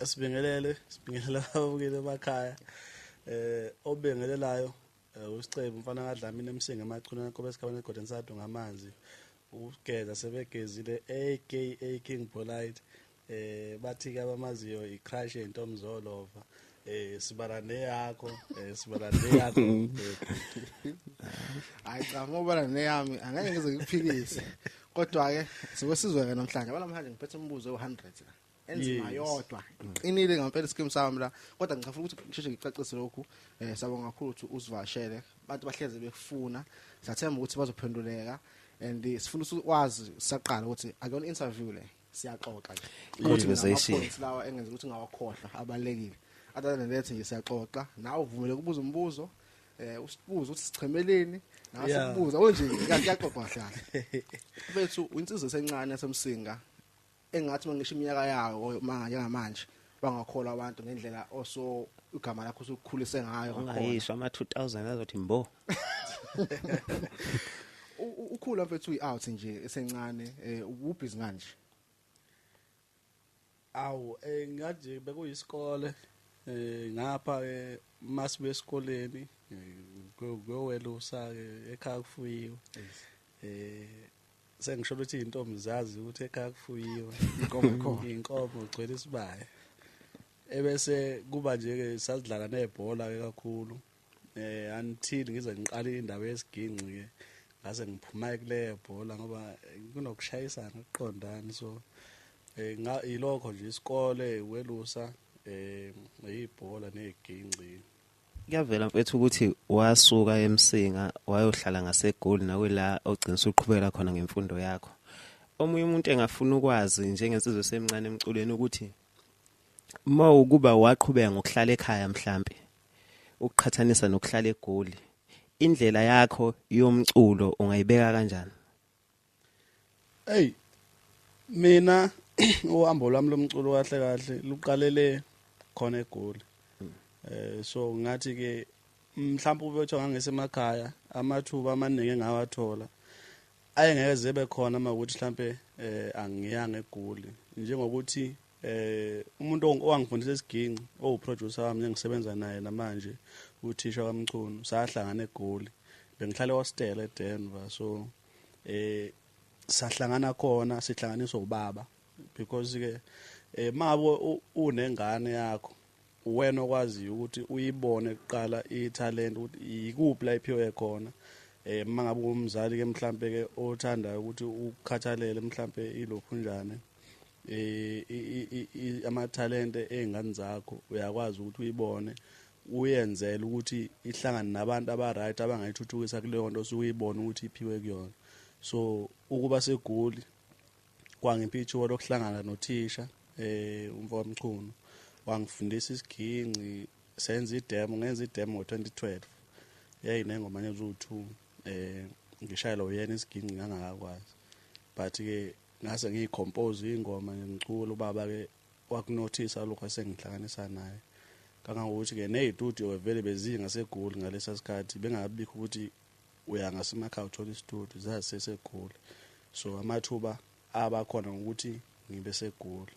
Sibingelele, sibingelele ababukeli emakhaya. Obingelelayo uSicebi umfana kaDlamini eMsinga emachuneni kobe esigabeni egodeni sadu ngamanzi. Ugeza sebegezile aka King Polite. Bathi ke abamaziyo i-crush yentomzolova. Sibala neyakho, sibala neyakho. Hayi cha, ngoba neyami angeke ngize ngikuphikise. Kodwa ke sibe sizwe ke namhlanje. Namhlanje ngiphethe umbuzo we100 la. Enzima yodwa. Iqinile ngempela iskim sami la. Kodwa ngicafuna ukuthi ngisheshe ngicacise lokhu. Sabonga kakhulu ukuthi usivashele. Abantu bahleze bekufuna. Siyathemba ukuthi bazophenduleka and sifuna ukwazi saqala ukuthi akuyona interview le. Siyaxoxa nje. Conversation. Lawa engenza ukuthi ngawakhohlwa abalekile. Other than that nje siyaxoxa. Nawe uvumele ukubuza umbuzo. Usibuza ukuthi sichemeleni, nawe sikubuza konje kuyaxoxwa kahle. Bethu insizwe esencane yasemsinga engathi mangisho iminyaka yawo manje ngamanje bangakholwa abantu ngendlela oso igama lakho usukhulise ngayo ngakhona. Ungayisho ama 2000 azothi mbo. Ukhula mfethu uyi-out nje esencane, ubusy nganje. Awu, ngathi bekuyisikole ngapha ke masibe esikoleni kuyowelusa ke ekhaya kufuyiwe. Sengisho ukuthi intombi zazi ukuthi ekhaya kufuyiwe. Inkomo khona. Inkomo ugcwele isibaya. Ebese kuba nje ke sasidlala nebhola ke kakhulu. Until ngize ngiqale indaba yesiginci ke ngase ngiphuma kule bhola ngoba kunokushayisana ukuqondana, so ilokho nje isikole welusa ibhola neginci. Kuyavela mfethu ukuthi wasuka eMsinga wayohlala ngaseGoli nakwela ogcina usuqhubeka khona ngemfundo yakho. Omunye umuntu engafuna ukwazi njengensizwe semncane emculweni ukuthi mawukuba waqhubeka ngokuhlala ekhaya mhlambe ukuqhathanisa nokuhlala eGoli, indlela yakho yomculo ungayibeka kanjani? Hey, mina uhambo lwami lomculo kahle kahle luqalele khona eGoli. So ngathi ke mhlawumbe ubethu ngangisemakhaya amathuba amaningi engawathola ayengeke zebe khona mawukuthi mhlambe angiyanga eGoli, njengokuthi umuntu owangifundisa isiginci owuproducer wami engisebenza naye namanje uthisha kaMchunu, sahlangana eGoli, bengihlala ehostel eDenver, so sahlangana khona, sihlanganiswa ubaba because ke mabo unengane yakho wena okwaziyo ukuthi uyibone kuqala italent ukuthi ikuphi la iphiwe khona. Mangabe umzali ke mhlambe ke othandayo ukuthi ukukhathalele mhlambe ilokhu njani ama talent ezingane zakho, uyakwazi ukuthi uyibone uyenzele ukuthi ihlangane nabantu aba right abangayithuthukisa kuleyo nto osuyibona ukuthi iphiwe kuyona. So ukuba seGoli kwangipha ithuba lokuhlangana nothisha umfo kaMchunu, wangifundisa isiginci, senza idemo, ngenza idemo ngo2012 yayinengoma eziwu2, ngishayela uyena isiginci ngangakwazi, but ke ngase ngiyicompose ingoma ngicula, ubaba ke wakunothisa lokho esengihlanganisa naye, kangangokuthi ke nezistudio vele bezingaseGoli ngalesa sikhathi, bengabikho ukuthi uya ngasemakhaya uthola istudio, zaseseGoli, so amathuba abakhona ngokuthi ngibe seGoli.